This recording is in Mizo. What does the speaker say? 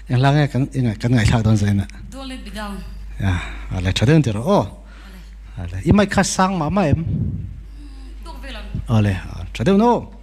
Eng hla nge kan i kan ngaihthlak dawn zain ah? Don't let me down. Ya, ale tha deuh tir aw. Ale, i mic kha sang mah mah em? Tuk vel ang. Ale, tha deuh no.